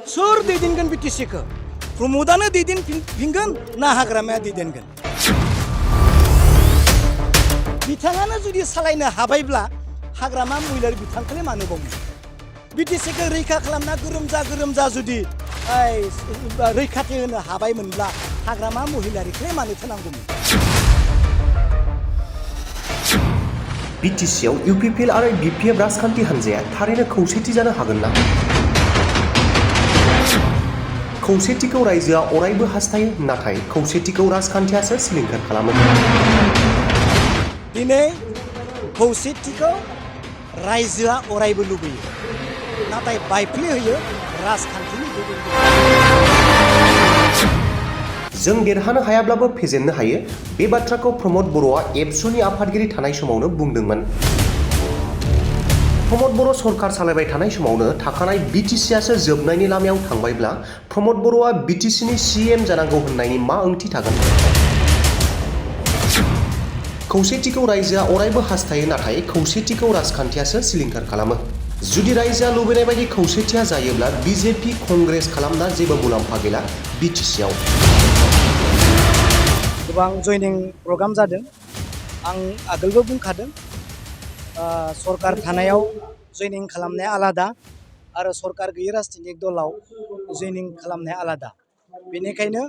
सोर दैदेनगोन बिटिसिखौ प्रमोदानो दैदेनफिनगोन ना हाग्रामाया दैदेनगोन बिथाङानो जुदि सालायनो हाबायब्ला हाग्रामा महिलारि बिथांखौलाय मानो बावनो बिटिसिखौ रैखा खालामना गोरोमजा जुदि रैखाथि होनो हाबायमोनब्ला हाग्रामा महिलारिखौलाय मानोथो नांगौमोन बिटिसिआव इउपिपिएल आरो बिपिएफ राजखान्थि हान्जाया थारैनो खौसेथि जानो हागोन ना? खौसेथिखौ रायजोआ अरायबो हास्थायो नाथाय खौसेथिखौ राजखान्थियासो सिलिंखार खालामो। दिनै खौसेथिखौ रायजोआ अरायबो लुबैयो नाथाय बायफ्लेहोयो राजखान्थिनि गेजेरजों। जों देरहानो हायाब्लाबो फेजेननो हायो बे बाथ्राखौ प्रमद बर'आ एबसुनि आफादगिरि थानाय समावनो बुंदोंमोन। प्रमद बर' सरकार सालायबाय थानाय समावनो थाखानाय बिटिसिआसो जोबनायनि लामायाव थांबायब्ला प्रमद बर'आ बिटिसिनि सिएम जानांगौ होननायनि मा ओंथि थागोन? खौसेथिखौ रायजोआ अरायबो हास्थायो नाथाय खौसेथिखौ राजखान्थियासो सिलिंखार खालामो। जुदि रायजोआ लुबैनाय बायदि खौसेथिया जायोब्ला बिजेपि कंग्रेस खालामना जेबो मुलाम्फा गैला बिटिसिआव। गोबां जयनिं प्रग्राम जादों आं आगोलबो बुंखादों सरकार थानायाव जयनिं खालामनाया आलादा आरो सरकार गैयै राजनितिक दलाव जयनिं खालामनाया आलादा बेनिखायनो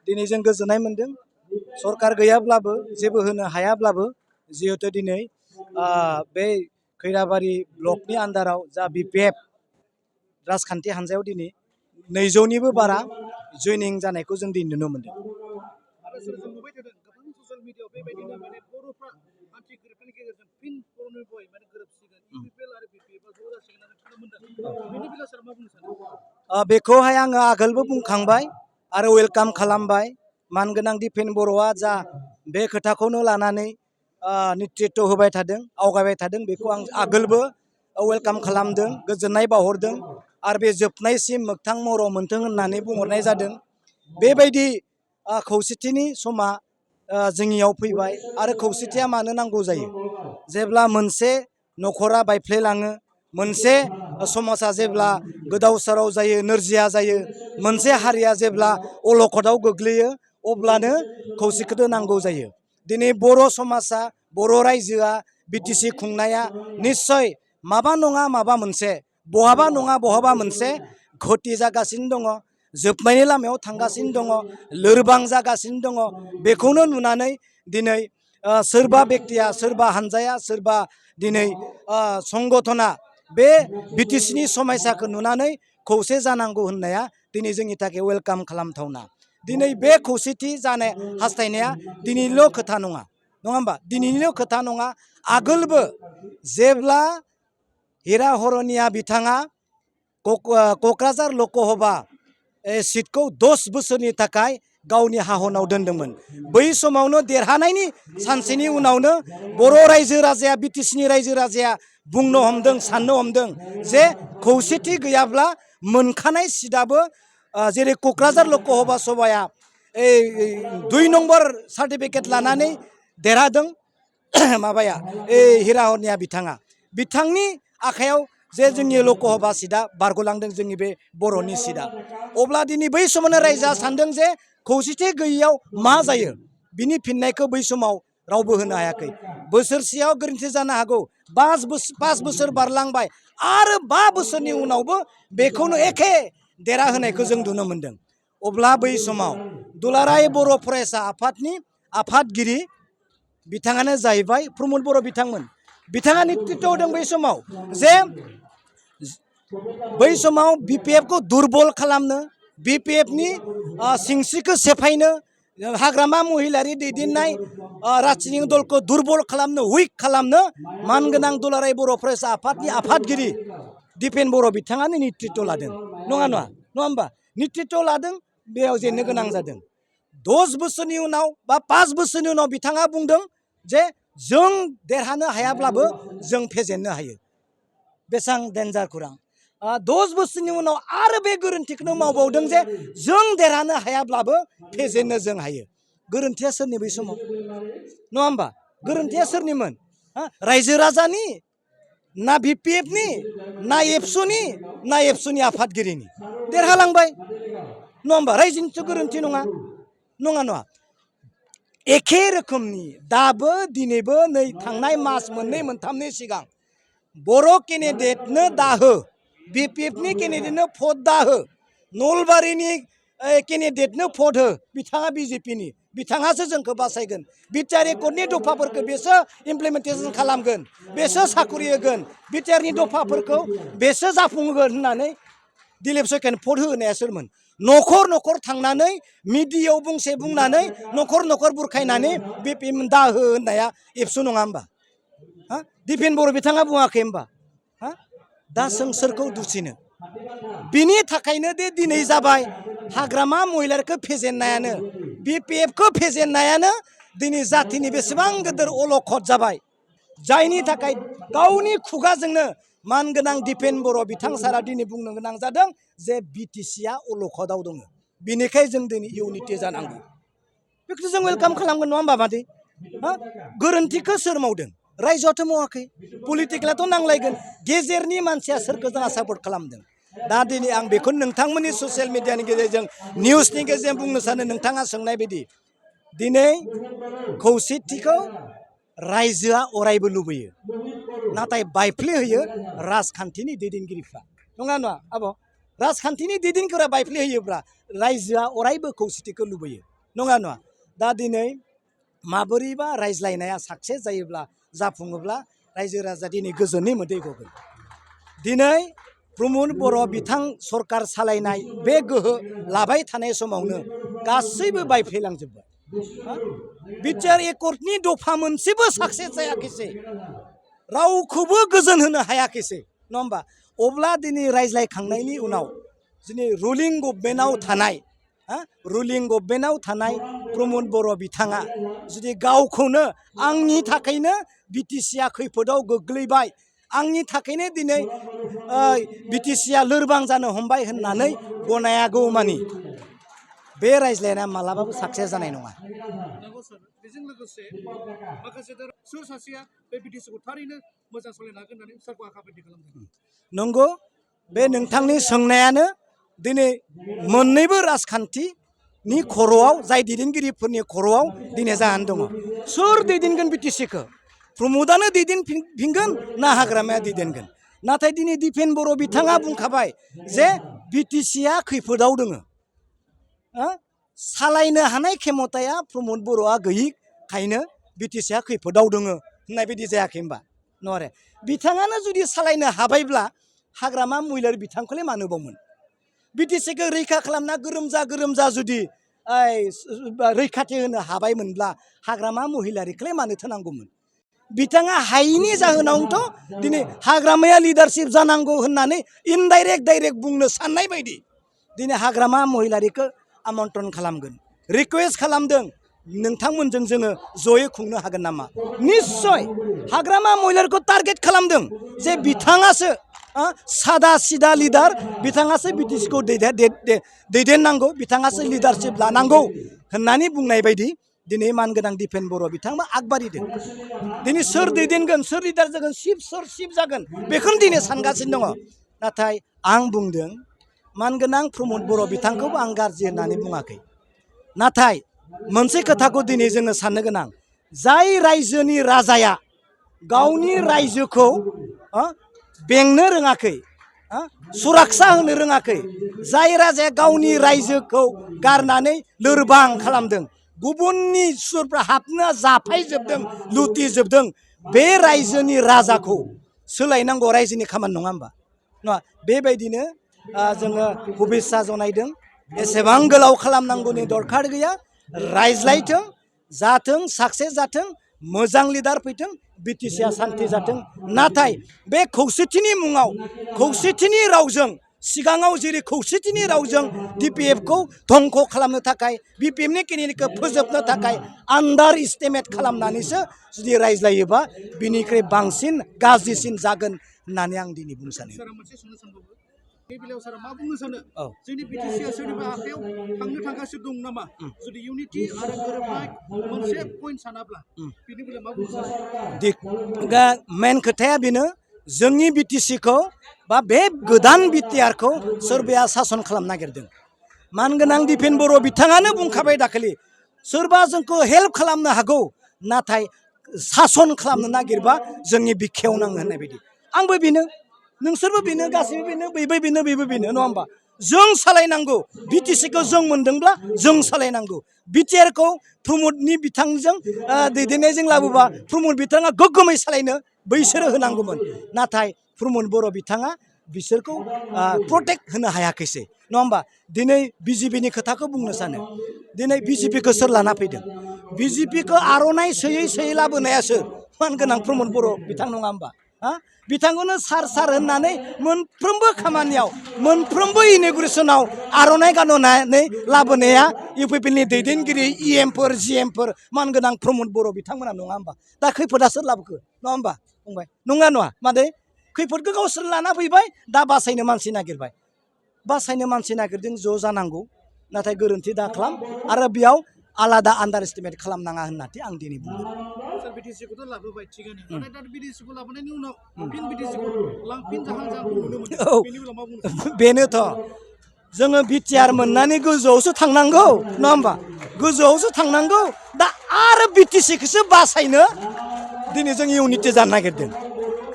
दिनै जों गोजोननाय मोन्दों सरकार गैयाब्लाबो जेबो होनो हायाब्लाबो जिहेतु दिनै बे खैराबारि ब्लकनि आन्दाराव जा बिपिएफ राजखान्थि हान्जायाव दिनै 200निबो बारा जयनिं जानायखौ जों दिनै नुनो मोन्दों। बेखौहाय आङो आगोलबो बुंखांबाय आरो वेलकाम खालामबाय मानगोनां दिपेन बर'आ जा बे खोथाखौनो लानानै नेतृत्व होबाय थादों आवगायबाय थादों बेखौ आं आगोलबो वेलकाम खालामदों गोजोननाय बावहरदों आरो बे जोबनायसिम मोगथां महराव मोन्थों होननानै बुंहरनाय जादों। बेबायदि खौसेथिनि समा जोंनियाव फैबाय आरो खौसेथिया मानो नांगौ जायो जेब्ला मोनसे न'खरा बायफ्लेलाङो मोनसे समाजा जेब्ला गोदाव सोराव जायो नोरजिया जायो मोनसे हारिया जेब्ला अलखदाव गोग्लैयो अब्लानो खौसेथिखौ नांगौ जायो। दिनै बर' समाजा बर' रायजोआ बिटिसि खुंनाया निस्सय माबा नङा माबा मोनसे बहाबा नङा बहाबा मोनसे घति जागासिनो दङ जोबनायनि लामायाव थांगासिनो दङ लोरबां जागासिनो दङ बेखौनो नुनानै दिनै सोरबा बेक्तिया सोरबा हानजाया सोरबा दिनै संगठना बे बिटिसिनि समयसाखौ नुनानै खौसे जानांगौ होननाया दिनै जोंनि थाखाय वेलकाम खालामथावना। दिनै बे खौसेथि जानाय हास्थायनाया दिनैनिल' खोथा नङा होमबा दिनैनिल' खोथा नङा आगोलबो जेब्ला हिरा हरनिया बिथाङा क'क्राझार लकसभा सिटखौ 10 बोसोरनि थाखाय गावनि हाहनाव दोनदोंमोन बै समावनो देरहानायनि सानसेनि उनावनो बर' रायजो राजाया बिटिसिनि रायजो राजाया बुंनो हमदों साननो हमदों जे खौसेथि गैयाब्ला मोनखानाय सिटआबो जेरै क'क्राझार लकसभा सभाया 2 नम्बर सार्टिफिकेट लानानै देरहादों माबाया हिरा हरनिया बिथांनि आखायाव जे जोंनि लकसभा सिटआ बारग'लांदों जोंनि बे बर'नि सिटआ अब्ला दिनै बै समावनो रायजोआ सानदों जे खौसेथि गैयैयाव मा जायो बिनि फिननायखौ बै समाव रावबो होनो हायाखै। बोसोरसेयाव गोरोन्थि जानो हागौ 5 बोसोर बारलांबाय आरो 5 बोसोरनि उनावबो बेखौनो एखे देरहाहोनायखौ जों नुनो मोन्दों। अब्ला बै समाव दुलाराय बर' फरायसा आफादनि आफादगिरि बिथाङानो जाहैबाय प्रमद बर' बिथाङा नेतृत्व होदों बै समाव जे बै समाव बिपिएफखौ दुरबल खालामनो बिपिएफनि सिंस्रिखौ सेफायनो हाग्रामा महिलारि दैदेननाय राजनितिक दलखौ दुरबल खालामनो उइक खालामनो मानगोनां दुलाराय बर' फरायसा आफादनि आफादगिरि दिपेन बर' बिथाङानो नेतृत्व लादों नङा होमबा नेतृत्व लादों बेयाव जेननो गोनां जादों 10 बोसोरनि उनाव बा 5 बोसोरनि उनाव बिथाङा बुंदों जे जों देरहानो हायाब्लाबो जों फेजेननो हायो बेसेबां डेन्जार खौरां 10 बोसोरनि उनाव आरो बे गोरोन्थिखौनो मावबावदों जे जों देरहानो हायाब्लाबो फेजेननो जों हायो। गोरोन्थिया सोरनि बै समाव नङा होमबा गोरोन्थिया सोरनिमोन रायजो राजानि ना BPF नि ना एबसुनि ना एबसुनि आफादगिरिनि देरहालांबाय नङा होमबा रायजोनिथ' गोरोन्थि नङा नङा एखे रोखोमनि दाबो दिनैबो नै थांनाय मास मोननै मोनथामनि सिगां बर' केन्डिडेटनो दाहो BPFनि केन्डिडेटनो भट दाहो नलबारिनि केन्डिडेटनो भट हो बिथाङा BJPनि बिथाङासो जोंखौ बासायगोन बिटिआर एकर्डनि दफाफोरखौ बेसो इमप्लिमेन्टेसन खालामगोन बेसो साखरि होगोन बिटिआरनि दफाफोरखौ बेसो जाफुंहोगोन होननानै दिलीप सयकानो भट होनाया सोरमोन न'खर न'खर थांनानै मिडियायाव बुंसे बुंनानै न'खर न'खर बुरखायनानै BPF दाहो होननाया एबसु नङा होमबा हा दिपेन बर' बिथाङा बुङाखै होमबा हा दा जों सोरखौ दुसिनो बिनि थाखायनो दे दिनै जाबाय हाग्रामा महिलारखौ फेजेननायानो BPFखौ फेजेननायानो दिनै जाथिनि बेसेबां गिदिर अलखद जाबाय जायनि थाखाय गावनि खुगाजोंनो मानगोनां दिपेन बर' बिथां सारा दिनै बुंनो गोनां जादों जे BTCआ अलखदाव दङ बिनिखाय जों दिनै इउनिटि जानांगौ बेखौ जों वेलकाम खालामगोन नङा होमबा मादै हा गोरोन्थिखौ सोर मावदों रायजोआथ' मावाखै पलिटिकेलाथ' नांलायगोन गेजेरनि मानसिया सोरखौ जोंहा सापर्ट खालामदों दा दिनै आं बेखौ नोंथांमोननि ससियेल मिडियानि गेजेरजों निउसनि गेजेरजों बुंनो सानो नोंथाङा सोंनाय बायदि दिनै खौसेथिखौ रायजोआ अरायबो लुबैयो नाथाय बायफ्लेहोयो राजखान्थिनि दैदेनगिरिफ्रा नङा नङा आब' राजखान्थिनि दैदेनगिरिफोरा बायफ्लेहोयोब्ला रायजोआ अरायबो खौसेथिखौ लुबैयो नङा नङा दा दिनै माबोरैबा रायज्लायनाया साक्सेस जायोब्ला जाफुङोब्ला रायजो राजा दिनै गोजोननि मोदै गगोन दिनै प्रमद बर' बिथां सरकार सालायनाय बे गोहो लाबाय थानाय समावनो गासैबो बायफ्लेलांजोब्बाय बिटिआर एकर्डनि दफा मोनसेबो साक्सेस जायाखैसै रावखौबो गोजोन होनो हायाखैसै नङा होमबा अब्ला दिनै रायज्लायखांनायनि उनाव दिनै रुलिं गभर्नमेन्टआव थानाय प्रमद बर' बिथाङा जुदि गावखौनो आंनि थाखायनो BTCआ खैफोदाव गोग्लैबाय आंनि थाखायनो दिनै BTCआ लोरबां जानो हमबाय होननानै गनायागौमानि बे रायज्लायनाया मालाबाबो साक्सेस जानाय नङा बेजों लोगोसे माखासे सोर सासेया बे BTCखौ थारैनो मोजां सालायनो हागोन होननानै सोरखौ आखा फाखाथि खालामदों नंगौ बे नोंथांनि सोंनायानो दिनै मोननैबो राजखान्थिनि खर'आव जाय दैदेनगिरिफोरनि खर'आव दिनै जानानै दङ सोर दैदेनगोन BTCखौ प्रमदानो दैदेनफिनगोन ना हाग्रामाया दैदेनगोन नाथाय दिनै दिपेन बर' बिथाङा बुंखाबाय जे BTCआ खैफोदाव दङ सालायनो हानाय खेमताया प्रमद बर'आ गैयिखायनो BTCआ खैफोदाव दङ होननाय बायदि जायाखै होनबा नङा आरो बिथाङानो जुदि सालायनो हाबायब्ला हाग्रामा महिलारि बिथांखौलाय मानो बावमोन BTCखौ रैखा खालामना गोरोमजा जुदि रैखाथि होनो हाबायमोनब्ला हाग्रामा महिलारिखौलाय मानोथो नांगौमोन बिथाङा हायिनि जाहोनावनोथ' दिनै हाग्रामाया लिडारशिप जानांगौ होननानै डाइरेक्ट बुंनो साननाय बायदि दिनै हाग्रामा महिलारिखौ आमन्त्रन खालामगोन रिकुवेस्ट खालामदों नोंथांमोनजों जोङो जयै खुंनो हागोन नामा निश्चय हाग्रामा महिलारिखौ टारगेट खालामदों जे बिथाङासो सादा सिदा लिडार बिथाङासो BTCखौ दैदेननांगौ बिथाङासो लिडारशिप लानांगौ होननानै बुंनाय बायदि दिनै मानगोनां दिपेन बर' बिथाङा आगबारिदों दिनै सोर दैदेनगोन सोर लिडार जागोन सोर चिफ जागोन बेखौनो दिनै सानगासिनो दङ नाथाय आं बुंदों मानगोनां प्रमद बर' बिथांखौबो आं गाज्रि होननानै बुङाखै नाथाय मोनसे खोथाखौ दिनै जोङो साननो गोनां जाय रायजोनि राजाया गावनि रायजोखौ बेंनो रोङाखै सुरक्षा होनो रोङाखै जाय राजाया गावनि रायजोखौ गारनानै लोरबां खालामदों गुबुननि सुरफ्रा हाबना जाफायजोबदों लुटिजोबदों बे रायजोनि राजाखौ सोलायनांगौ रायजोनि खामानि नङा होमबा नङा बेबायदिनो जोङो हुबिस्सा जनायदों एसेबां गोलाव खालामनांगौनि दरखार गैया रायज्लायथों जाथों साक्सेस जाथों मोजां लिडार फैथों BTCआ सान्थि जाथों नाथाय बे खौसेथिनि मुङाव खौसेथिनि रावजों सिगाङाव जेरै खौसेथिनि रावजों DPFखौ धंख' खालामनो थाखाय BPFनि केन्डिडेटखौ फोजोबनो थाखाय आन्डार एस्टिमेट खालामनानैसो जुदि रायज्लायोबा बिनिख्रुइ बांसिन गाज्रिसिन जागोन होननानै आं दिनै बुंनो सानो बे बेलायाव सारा मा बुंनो सानो जोंनि BTCआ सोरनिबा आखायाव थांनो थांगासिनो दं नामा जुदि इउनिटि आरो गोरोबनाय मोनसे पइन्ट सानाब्ला बिनि बेलायाव मा बुंनो सानो मेन खोथाया बेनो जोंनि बिटिसिखौ बा बे गोदान बिटिआरखौ सोरबाया सासन खालामनो नागिरदों। मानगोनां दिपेन बर' बिथाङानो बुंखाबाय दाखालि सोरबा जोंखौ हेल्प खालामनो हागौ नाथाय सासन खालामनो नागिरबा जोंनि बिखायाव नाङो होननाय बायदि। आंबो बेनो नोंसोरबो बेनो गासैबो बेनो बैबो बेनो बेबो बेनो नङा होमबा? जों सालायनांगौ बिटिसिखौ जों मोनदोंब्ला जों सालायनांगौ। बिटिआरखौ प्रमदनि बिथांजों दैदेननायजों लाबोबा प्रमद बिथाङा गोग्गोमै सालायनो बैसोरो होनांगौमोन। नाथाय प्रमद बर' बिथाङा बिसोरखौ प्रटेक्ट होनो हायाखैसै नङा होमबा? दिनै बिजेपिनि खोथाखौ बुंनो सानो। दिनै बिजेपिखौ सोर लाना फैदों? बिजेपिखौ आर'नाइ सोयै सोयै लाबोनाया सोर? मानगोनां प्रमद बर' बिथां नङा होमबा? बिथांखौनो सार होननानै मोनफ्रोमबो खामानियाव मोनफ्रोमबो इन'ग्रेसनाव आर'नाइ गानहोनानै लाबोनाया इउपिपिएलनि दैदेनगिरि इएमफोर जिएमफोर मानगोनां प्रमद बर' बिथांमोना नङा होमबा? दा खैफोदा सोर लाबोखो नङा होमबा फंबाय? नङा मादै? खैफोदखौ गावसोर लाना फैबाय दा बासायनो मानसि नागिरबाय। बासायनो मानसि नागिरदों ज' जानांगौ नाथाय गोरोन्थि दा खालाम आरो बेयाव आलादा आन्दार एस्टिमेट खालामनाङा होननानै आं दिनै बुंदों। सार बिटिसिखौथ' लाबोबाय थिगानो नाथाय दा बिटिसिखौ लाबोनायनि उनाव फिन बिटिसिखौ लांफिन जाहांखौ नुनो मोनदों। बेनि उनाव मा बुंनो? बेनोथ' जोङो बिटिआर मोननानै गोजौआवसो थांनांगौ नङा होमबा? गोजौआवसो थांनांगौ दा आरो बिटिसिखौसो बासायनो दिनै जों इउनिटि जानो नागिरदों।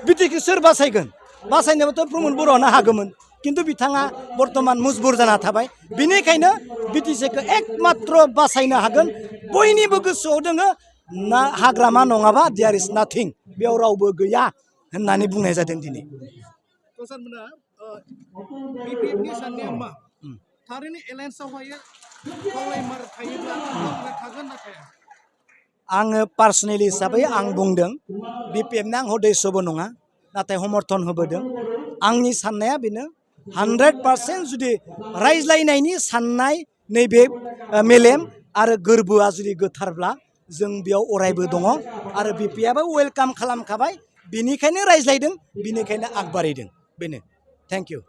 बिटिसिखौ सोर बासायगोन? बासायनोबाथ' प्रमद बर'आनो हागौमोन खिन्थु बिथाङा बर्तमान मुजबुर जाना थाबाय। बेनिखायनो बिटिसिखौ एकमात्र बासायनो हागोन बयनिबो गोसोआव दोङो ना हाग्रामा नङाबा देयार इज नाथिं, बेयाव रावबो गैया होननानै बुंनाय जादों दिनै। सारमोना बिपिएफनि साननाया मा? थारैनो एलायन्सआवहाय खावलायमार थायोब्ला थागोन ना थाया? आङो पार्सनेलि हिसाबै आं बुंदों बिपिएफनि आं हदैसबो नङा नाथाय समर्थन होबोदों। आंनि साननाया बेनो 100% जुदि रायज्लायनायनि साननाय नैबे मेलेम आरो गोरबोआ जुदि गोथारब्ला जों बेयाव अरायबो दङ आरो बिपिएफआबो वेलकाम खालामखाबाय। बिनिखायनो रायज्लायदों, बिनिखायनो आग बारायदों। बेनो। Thank you.